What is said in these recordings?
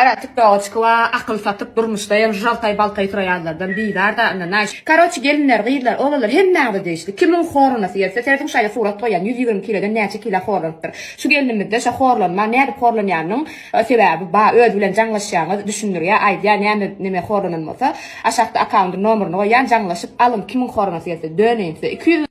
Bara tiktoga çykyba akyl satyp durmuşda hem žaltaý baltaý suraýanlardan bizar-da indi naý. Karoçi gelinler gyzlar oglanlar hemmäňize degişli kimiň horlanasy gelse serediň şaýda surat goýýan 120 kileden näçe kile horlanypdyr. Şu gelnimizde şo horlanma nädip horlanýanynyň sebäbi ba özi bilen jaňlaşýaňyz düşündirýä aýdýa näme neme horlanan bolsa aşakda akkaundyň nomerini goýýan jaňlaşyp alyň kimiň horlanasy gelse döneýin size 200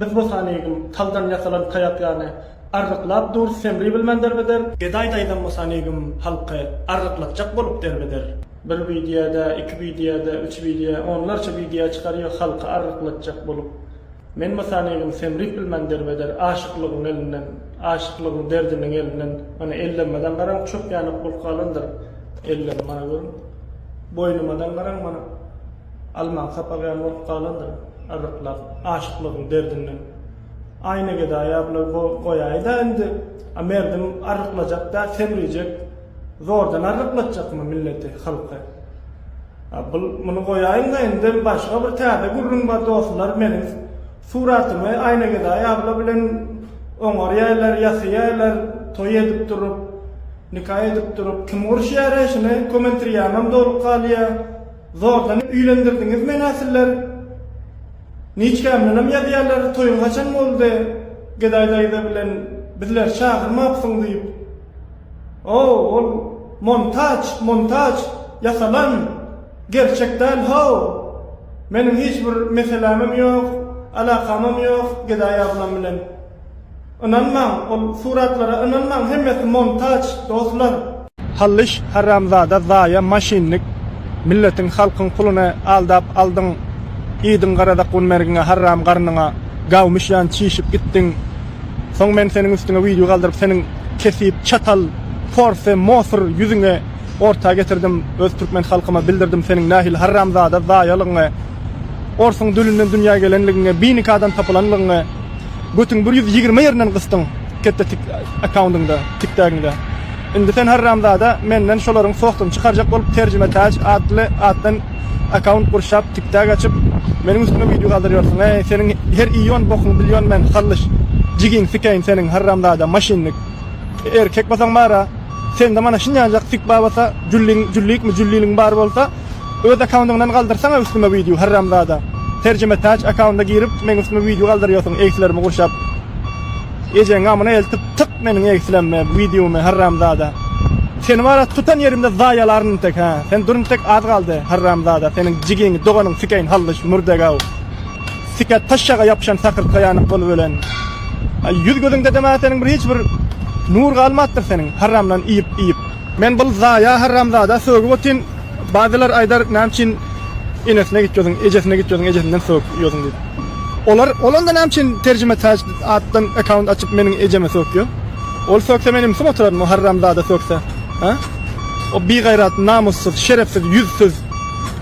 Biz bosanigim, taldan ýasalan taýak ýaly, Arryklap dur, semri bilmän derbeder. Gedaý daýzam bosanigim, halky Arryklatjak bolup derbeder. Bir wideo-da, iki wideo-da, üç wideo, onlarça wideo çykarýar halky arryklatjak bolup. Men bosanigim, semrip bilmän derbeder, Aşyklygyň elinden, aşyklygyň derdiniň elinden. Mana ellerime-den garaň, çöp ýanak bolup galandyr ellerim, mana görüň. Boýnuma-dan garaň, mana almaň sapagy ýaly bolup galandyr. Arryklap, aşyklygyň derdinden. Aýna gedaý-a bular goýaý-da indi. A merdim arryklajak däl, semrejek. Zordan arryklatjakmy milleti, halky? A bul muny goýaýyň-da indem başga bir täze gürrüň bar dostlar, meniň suratymy Aýna gedaý abla bilen oňarýarlar, ýasaýarlar, toý edip durup, nika edip durup. Kim uruşýar-aý şuny? Kommentriýamam dolup galýar. Zordan öýlendirdiňiz menä sizler. Niçkämdenem ýazýarlar toýuň haçan boldy Gedaý daýza bilen bizleri çagyrmapsyň diýip. Ow ol montaç montaç ýasalan gerçek däl how. Meniň hiç bir meselämem ýok alakamam ýok Gedaý ablam bilen. Ynanmaň ol suratlara ynanmaň hemmesi montaç doslar. Hallyş haramzada zaýa maşinnik milletiň halkyň puluny aldap aldyň iýdiň gara zakun mergiňe harram garnyňa gawmyş ýan çişip gitdiň soň men seniň üstüňe wideo galdyryp seniň kesip çatal porse mosur ýüzüňe orta getirdim öz türkmen halkyma bildirdim seniň nähili harramzada zaýalygyňy orsuň dölünden dünýä gelenligiňi binikadan tapylanlygyňy Götüň 120 ýerinden gysdyň ketde tik akkaundyňda, tiktagyňda. Indi sen harramzada menden şolaryň sohtuny çykarjak bolup Terjime Täç atly atdan akkaunt gurşap tiktak açyp meniň üstüme wideo galdyrýarsyň eý seniň her iýon bokuňy bilýon men hallyş jigiň sikeýin seniň harramzada maşinnik erkek bolsaň bara sende mana şinýanjak sik bar bolsa jülliň jüllikmi jülliliň bar bolsa Öz akaundyňdan galdyrsaňa üstüme wideo harramzada. Terjime täç akaunda girip meň üstüme wideo galdyrýasyň egsilerimi gurşap. Ejeňi amyna eltip tyk meniň egsilemme wideomy harramzada. Seni bara tutan ýerimde zaýalaryn intek hä. Sen dur intek az galdy harramzada seniň jigiňi doganyň sikeýin hallyş mürdegaw. Sikä taşşaga ýapyşan sakyrtga ýanyk bolup ölen. Aý ýüz gözüňde demä seniň bir hiç bir nur galmapdyr seniň harramdan iýip iýip. Men bul zaýa harramzada sögüp otyn bazylar aýdar näme üçin enesine gitýosyň ejesine gitýosyň ejesinden sögüp ýosyň diýip. Olar ol onda näme üçin terjime täç atdan akkaunt açyp meniň ejeme sökýo. Ol sökse men ümsüm oturaryn o harramzada sökse. Ha? O bigaýrat namyssyz şerepsiz ýüzsüz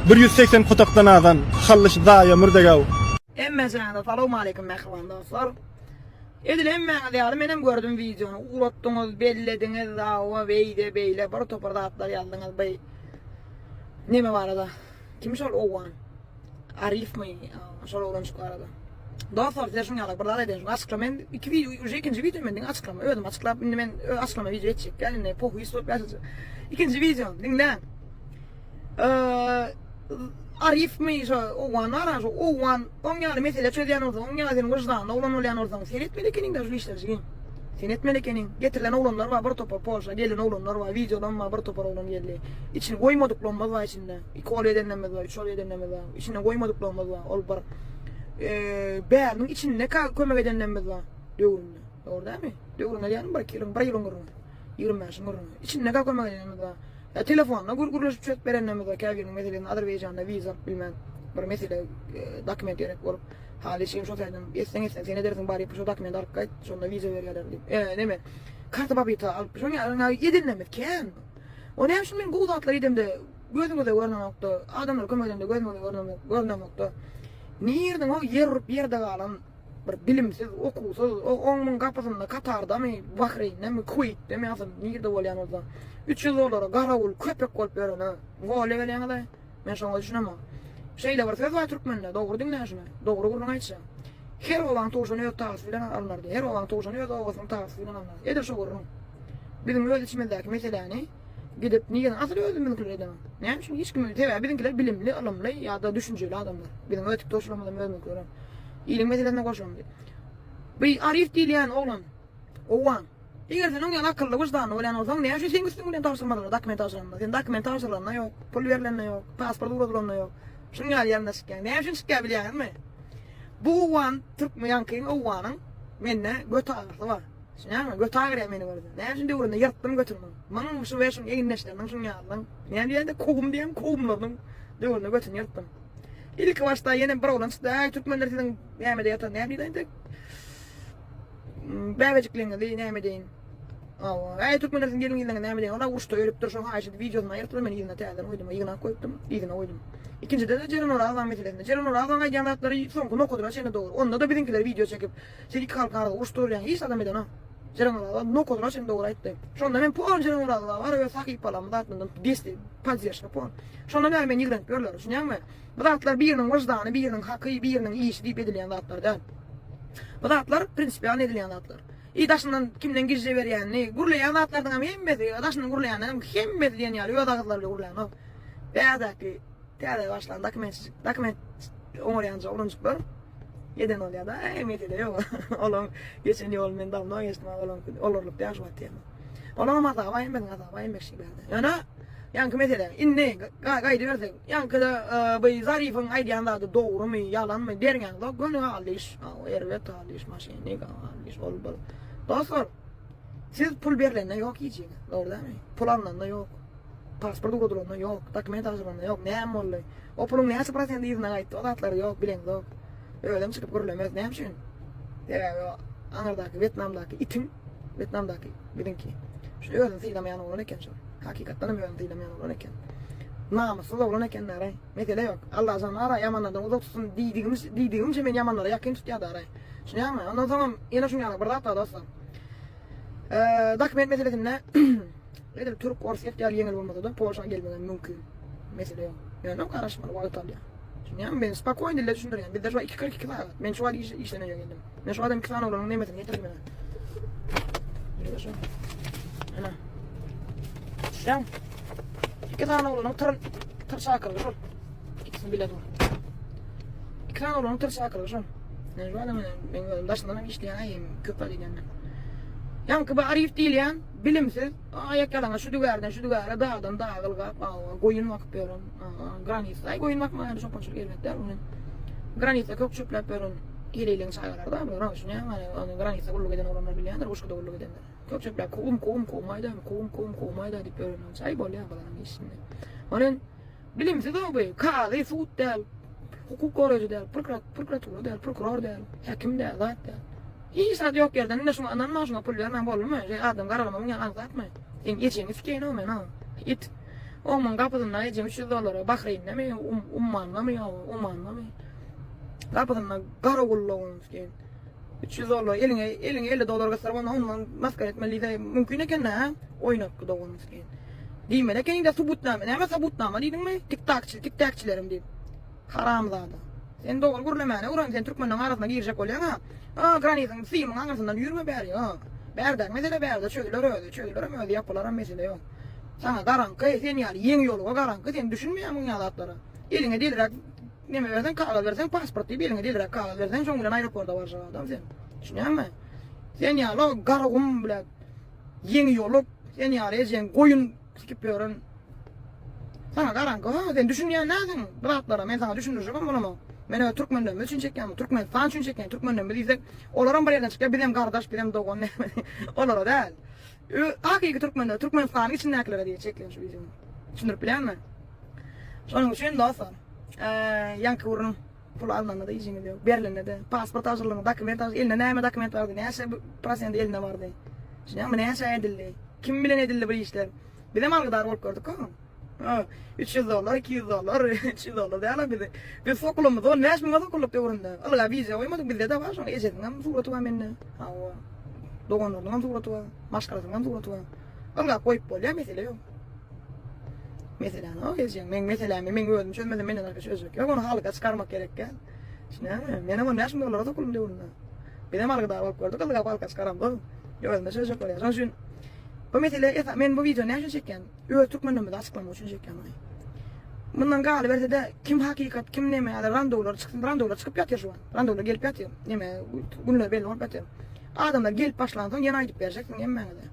180 kotakdan azan hallyş zaýa mürdegäw. Hemmäjäňize salowmaleýkim mähriban dostlar. Edil hemmäňiz ýaly menem gördüm wideony. Ugratdyňyz, bellediňiz, awa beýle beýle bir topar zatlar ýazdyňyz by neme barada. Kim şol owgan? Arifmi? Şol oglanjyk barada. Dostlar size şuň ýaly bir zat aýdaýyn. Şuny açyklama men iki wideo, uje ikinji wideo men diňe açyklama. Özüm açyklap indi men öz açyklama wideo etjek däl indi pohuist bolup ýaşajak. Ikinji wideo diňläň. Arifmi şo owgan bar-a şo owgan oň ýaly mesele çözýän bolsa, oň ýaly seniň wyždanyňda oglan bolýan bolsaň, sen etmeli ekeniň-dä şu işleri jigim. Sen etmeli ekeniň. Getirilen oglanlar bar bir topar Polşa gelen oglanlar bar, wideodan bar bir topar oglan geldi. Içini goýmadyklarymyz bar içinde. Iki gol edenlerimiz bar, üç gol edenlerimiz bar. Içinde goýmadyklarymyz bar. Ol bir bäriniň içinde kömek edenlerimiz bar döwründe. Dogry dälmi? Döwründe diýýänim bir iki ýylyň, bir ýylyň gürrüňi. 25-iň gürrüňi. Içinde kömek edenlerimiz bar. Ýa telefonda gür gürleşip çözüp berenlerimiz bar käbiriniň meselesini Azerbaýjanda wiza alyp bilmän bir mesele dokument gerek bolup haly işim şo taýdan etseň etseň sen edersiň baryp şo dokumenti alyp gaýt şonda wiza berýärler diýip e neme karta popita alyp şoň ýaly edenlerimiz kän o näme üçin men gowy zatlar edemde gözüňize görnenokda adamlara kömek edemde gözüňize görnenokda nirden o ýer urup ýerde galan Bir bilimsiz, okuwsyz, oň-muň gapysynda Katardamy, Bahreýndemi, Kuweýtdemi asyl nirde bolýan bolsa, 300 dollara garawul, köpek bolup ýörene wolýa berýäňiz-aý. Men şoňa düşünemok. Şeýle bir söz bar türkmende, dogry diňläň şuny, dogry gürrüň aýtjak. Her obaň towşany öz tagasy bilen alnar diýýär. Her obaň towşany öz obasynyň tagasy bilen alnar. Edil şo gürrüň. Biziň öz içimizdäki meseläni. Gidip nireden asyl özümiziňkiler edenok. Näme üçin hiç kim sebäbi biziňkiler bilimli, ylymly ýa-da düşünjeli adamlar. Biziň öz tiktoçlarymyzam özümiziňkiler hem. Iliň meselesine goşulandy. Bu Arif diýilýän oglan Owgan. Eger sen oň ýaly akylly, wyždanly bolýan bolsaň, näme üçin seň üstüň bilen tabşyrmadylar dokument tabşyranda? Sen dokument tabşyrylanda ýok, pul berlende ýok, pasport ugradylanda ýok. Şunuň ýaly ýerinde çykýaň. Näme üçin çykýar bilýäňizmi? Bu owgan türkmen ýaňkyň owganyň mende göt agyrysy bar. Düşünýäňmi? Göti agyrýar meni görse. Näme üçin döwründe ýyrtdym götüni muň. Muň şu we şuň egindeşleriniň şuň ýalynyň. Näme diýende kowum diýen kowumlarynyň döwründe götüni ýyrtdym. Ilki başda ýene bir oglan çykdy. Äý türkmenler siziň nämede ýatan näme diýdi entek? Bäbejikligiňizi näme edeýin? Awa, äý türkmenler siziň gelin gyzlaryňyzy näme edeýin? Olar uruşda ölüpdir, şo haýyş edip wideosyny aýyrtdylar, men yzyna täzeden goýdum, ýygnap goýupdym, yzyna goýdum. Ikinjide-de Jeren Orazowaň meselesinde. Jeren Orazowaň aýdýan zatlary soňky nokadyna çenli dogry. Onda-da biziňkiler wideo çekip, Sen iki halkyň arasynda uruş turýaň, hiç zadam edenok. Jeren Orazowa nokadyna çenli dogry aýtdy. Şonda men pol Jeren Orazowa bar öz sahypalarymyň zatlaryndan desdi, podderžka pol. Şondan bäri meni ýigrenip ýörler, düşünýäňmi? Bu zatlar biriniň wyždany, biriniň haky, biriniň işi diýip edilýän zatlar däl. Bu zatlar prinsipial edilýän zatlar. I daşyndan kimden gijje berýänini, gürleýän zatlarynyň hem hemmesi, daşyndan gürleýänleriň hemmesi diýen ýaly öz agyzlary bilen gürlänok. Bärdäki täze başlan dokument dokument oňarýanja oglanjyklar eden bolýar-da, äý mesele ýok. Olaň geçen ýoluny men dawno geçdim, olaňky olarlyk däl şu wagt tema. Olaňam azaby hemmesiniň azaby hemme kişi bärde. Ýöne ýaňky mesele indi gaýdybersek, ýaňkyda bu Zarifiň aýdýan zady dogrumy, ýalanmy derňäňzok, göni galdy iş. Erbet galdy iş, maşennik galdy iş, ol bir. Dostlar, siz pul berlende ýok hijiňiz, dogry dälmi? Pul alnanda ýok. Pasport ugradylanda ýok, dokument tabşyrylanda ýok, näme boldy? O puluň näçe prosenti yzyna gaýtdy, o zatlary ýok, bileňzok. Özem çykyp gürlemez, näme üçin? Sebäbi o aňyrdaky Wetnamdaky itiň, Wetnamdaky biziňki. Şu özüni sylamaýan oglan eken şol. Hakykatdan hem özüni sylamaýan oglan eken. Namyssyz oglan eken daraý. Mesele ýok. Allajan ara ýamanlardan uzak tutsun diýdigimiz, diýdigimçe men ýamanlara ýakyn tutýar daraý. Düşünýäňmi? Ondan soňam ýene şuň ýaly bir zat bar dostlar. Eee, dokument meselesinde Edil türk, orsýet ýaly ýeňil bolmasa-da, Polşa gelmegem mümkin. Mesele ýok. Ýöne garaşmaly, wagt alýar. Düşünýäňmi? Men spokojny dilde düşündirýän. Bizde şu wagt 2.42 sagat. Men şu wagt iş, işden öýe geldim. Men şu adam iki sany oglanyň nemesini getirdim ene. Ine şu. Ene. Düşünýäňmi? Iki sany oglanyň tyr tyr çakylygy şol. Ikisini bile dur. Iki sany oglanyň tyr çakylygy şol. Men şu adam men özüm daşyndan hem işleýän, aý, köp zat edýän men. Ýaňky bu Arif diýilýän Bilimsiz, aýak ýalaňaç şu dügärden şu dügäre, dagdan daga ylgap, awa, goýun bakyp ýören, granitda, aý goýun bakmak ýaly çopançylyk erbet däl, ony granitda kök çöpläp ýören heleýleň çagalary-da bular, ha, düşünýäňmi, ony granitda gulluk eden oglanlar bilýändir, guşguda gulluk edenler. Kök çöpläp, kowum, kowum, kowum aýda, kowum, kowum, kowum aýda diýip ýörenler, aý bolýar bularyň işinde. Onuň bilimsiz-ow bu, kazy, sud däl, hukuk goraýjy däl, prokuratura däl, prokuror däl, häkim däl, zat däl. Hiç zat ýok ýerden indi şuňa ynanma şuňa pul bermäň boldumy şeý adam garalama muň ýaly aňsatmy seň ejeňi sikeýin-ow men ow it oňmuň gapysynda ejeň 300 dollara Bahreýndemi Ummandamy ýa Omandamy gapysynda garawullagyny sikeýin 300 dollar eliňe eliňe 50 dollar gysdyryp ondan ondan maskara etmeli diýse mümkin eken-dä hä oýnatgy doganyny sikeýin diýmeli ekeniň-dä subutnama näme subutnama diýdiňmi tiktakçy tiktakçylerim diýip Haramzada. Sen dogry gürlemäne öwren, sen türkmenleň arasyna girjek bolýaň-a. A, granisyň, symyň aňyrsyndan ýürme bäri, a. Bärdäki mesele bärde çözüler özi, çözülerem özi, ýapylaram mesele ýok. Saňa garaňky, sen ýaly ýeňi ýoluga garaňky, sen düşünmeýäň muň ýaly zatlara. Eliňe deliräk neme berseň, kagyz berseň, pasport diýip eliňe deliräk kagyz berseň, şoň bilen aeroporta barjak adam sen. Düşünýäňmi? Sen ýaly o Garagum bilen ýeňi ýoluk, sen ýaly ejeň goýun Sikip ýören. Saňa garaňky ha, sen düşünýän näsiň bu zatlara, men saňa düşündirjegem bolamok. Men öz türkmenlerimiz üçin çekýän, Türkmenistan üçin çekýän, türkmenlerimiz diýsek, olaram bir ýerden çykýar, bizem gardaş, bizem dogan olara däl. Hakyky türkmenler, Türkmenistanyň içindäkilere diýip çekýän şu wideony. Düşündirip bilýänmi? Şonuň üçin dostlar, ýaňky gürrüň pul alnanda-da işiňiz ýok, berlende-de, pasport tabşyrylanda, dokument tabşyr, elinde näme dokument bardy, näçe prosenti elinde bardy. Düşünýäňmi, näçe edildi? Kim bilen edildi bu işler? Bizem algydar bolup gördük ha. Ha, 300 dollar, 200 dollar, 300 dollar däl bizi. Biz sokulymyz 15 müňe sokuldyk döwründe. Ylga wiza goýmadyk, bizde-de bar şoň ejesiniň hem suraty bar mende. Hawa. Doganlarynyň hem suraty bar, maşgalasynyň hem suraty bar. Ylga goýup bolýar, mesele ýok. Meseläni o ejeň, meň meselämi men özüm çözmesem menden başga çözjek ýok. Ony halka çykarmak gerek däl. Düşünýäňmi? Menem 15 müň dollara sokuldym döwründe. Bizem algydar bolup gördük, ylgap halka çykaramzok. Özüme çözjek bolýar. Şonuň üçin. Bu mesele esa men bu wideony näme üçin çekýän? Öz türkmenlerimizi açyklamak üçin çekýän muny. Mundan galyberse-de kim hakykat, kim neme, häzir randewular çyksyn, randewular çykyp ýatyr şu wagt. Randewular gelip ýatyr. Neme, günler belli bolup ýatyr. Adamlar gelip başlansoň ýene aýdyp berjeksiň hemmäňize.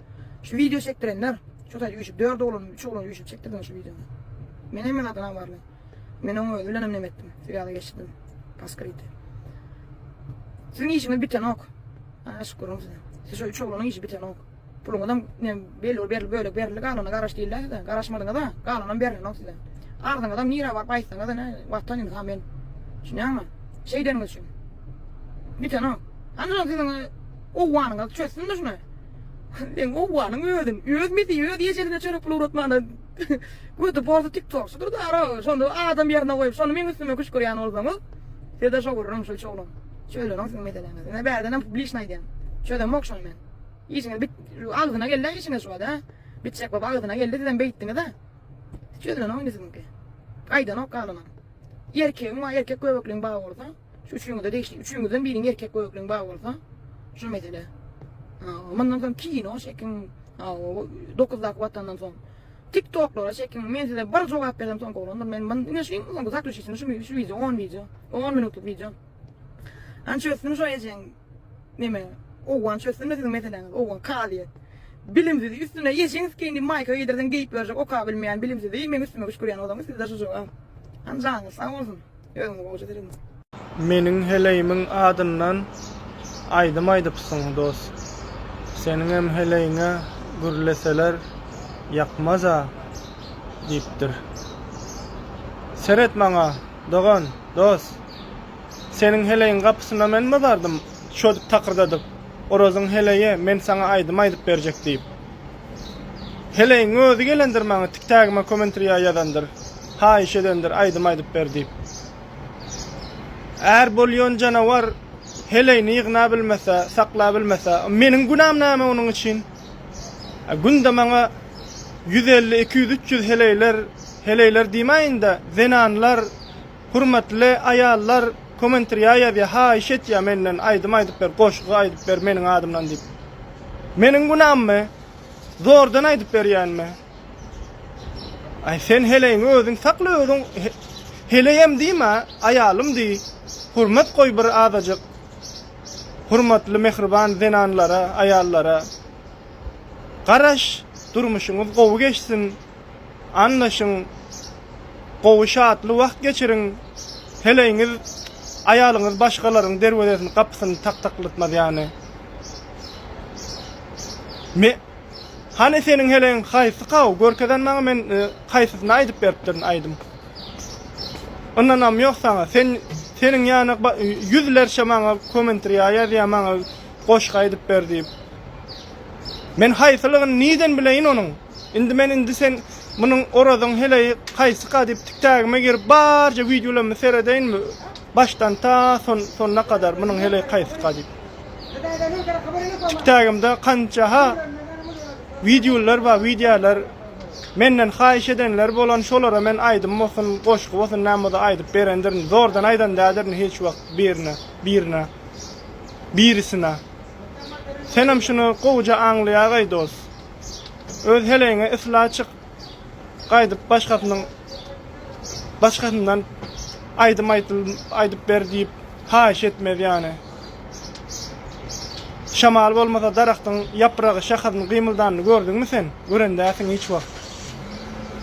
Şu wideo çekdirenler, şu taýda üýşüp dört oglan, üç oglan üýşüp çekdirdiňiz şu wideony. Men hemme zatdan habarly. Men oň özi bilenem neme etdim, swýaza geçirdim. Paskriti. Siziň işiňiz bitenok. Ana şükür size. Siz şu üç oglanyň işi bitenok. Puluňyzam ne belli bir berli bölek berildi galanyna garaş diýildi size. Garaşmadyňyz-a, galanam berlenok size. Arzyňyzam nirä baryp aýtsaňyz ine watan ynha men. Düşünýäňmi? Şeýdeniňiz üçin. Bitenok. Hany şol siziň owganyňyz çözsün-de şuny. Seň owganyň özün, öz mesi, öz ejesine çörek pul ugratmana göti bolsa tiktokçydyr da ara, şony adam ýerine goýup, şony meň üstüme küşgürýän bolsaňyz, size-de şo gürrüň şu üç oglan. Çözlenok siziň meseläňiz. Ine bärdenem publiçno aýdýan. Çözemok şony men. Işiňiz bit, agzyna geldi-ä işiňiz şu wagt-a. Bitjek bolup agzyna geldi, sizem beýtdiňiz-ä. Çözlenok indi siziňki. Gaýdanok galanam. Erkegiň bar, erkek göbekliň bar bolsa, şu üçüňize degişli, üçüňizden biriň erkek göbekliň bar bolsa, şu mesele. Mundan soň kino çekiň, dokuzdaky watandan soň TikToklara çekiň. Men size bir jogap bersem soňky oglandyr. Men mun ine şu iň soňky zaklýuçitini şu şu wideo 10 wideo, 10 minutlyk wideo. Hany çözsün şo ejeň neme owgan çözsün-de siziň meseläňizi owgan kazyýet. Bilimsizi üstüne ejeň skeýin diýip maýka geýdirseň geýip ýörjek okap bilmeýän bilimsizi meň üstüme küşgürýän bolsaňyz sizde şu jogap. Hany janyňyz sag bolsun. Özüňize gowja serediň. Meniň heleýimiň adyndan aýdym aýdypsyň dos. Seniňem heleýiňe gürleseler ýakmaza diýipdir. Seret maňa dogan, dos. Seniň heleýiň gapysyna men bazardym, şodip takyrdadyp, Orazyň heleýi, men saňa aýdym aýdyp berjek diýip. Heleýiň özi gelendir maňa tiktägime komentriýa ýazandyr, haýyş edendir aýdym aýdyp ber diýip. Är bolýan janawar heleýini ýygnabilmese, saklabilmese, meniň günäm näme onuň üçin? Günde maňa 150, 200, 300 heleýler, heleýler diýmäýin-de, zenanlar, Hurmatly aýallar komentriýa ýazýa haýyş etýä menden aýdym aýdyp ber goşgy aýdyp ber meniň adymdan diýip. Meniň günammy? Zordan aýdyp berýänmi? Aý sen heleýiňi özüň sakla özüň heleýem diýme aýalym diý hurmat goý bir azajyk hurmatly mähriban zenanlara aýallara garaş durmuşyňyz gowy geçsin. Anlaşyň, gowy şatly wagt geçiriň, heleýiňiz, aýalyňyz başgalaryň derwezesini, gapysyny tak-taklatmaz ýany. Me, hany seniň heleýiň haýsykaw, görkezen maňa men haýsysyna aýdyp beripdirin aýdym. Ynanam ýok saňa, sen, seniň ýany ýüzlerçe maňa kommentriýa ýazýa maňa goşgy aýdyp ber diýip. Men haýsylygyny nirden bileýin onuň? Indi men indi sen munuň Orazyň heleýi haýsyka diýip tiktägime girip barja wideolarymy seredeýinmi başdan ta son sonuna kadar munuň heleýi haýsyka diýip. Tiktägimde kança ha wideolar bar wideolar menden haýyş edenler bolan şolara men aýdym bolsun goşgy bolsun näme bolsa aýdyp berendirin zordan aýdan däldirin hiç wagt birine birine birisine. Senem şuny gowuja aňlaýagaý dos. Öz heleýiňe isla çyk gaýdyp başgasynyň başgasyndan aýdym aýdyp ber diýip haýyş etmez ýany. Şamal bolmasa daragtyň ýapragy şahasyny gymyldanyny gördüňmi sen? Gören dälsiň hiç wagt.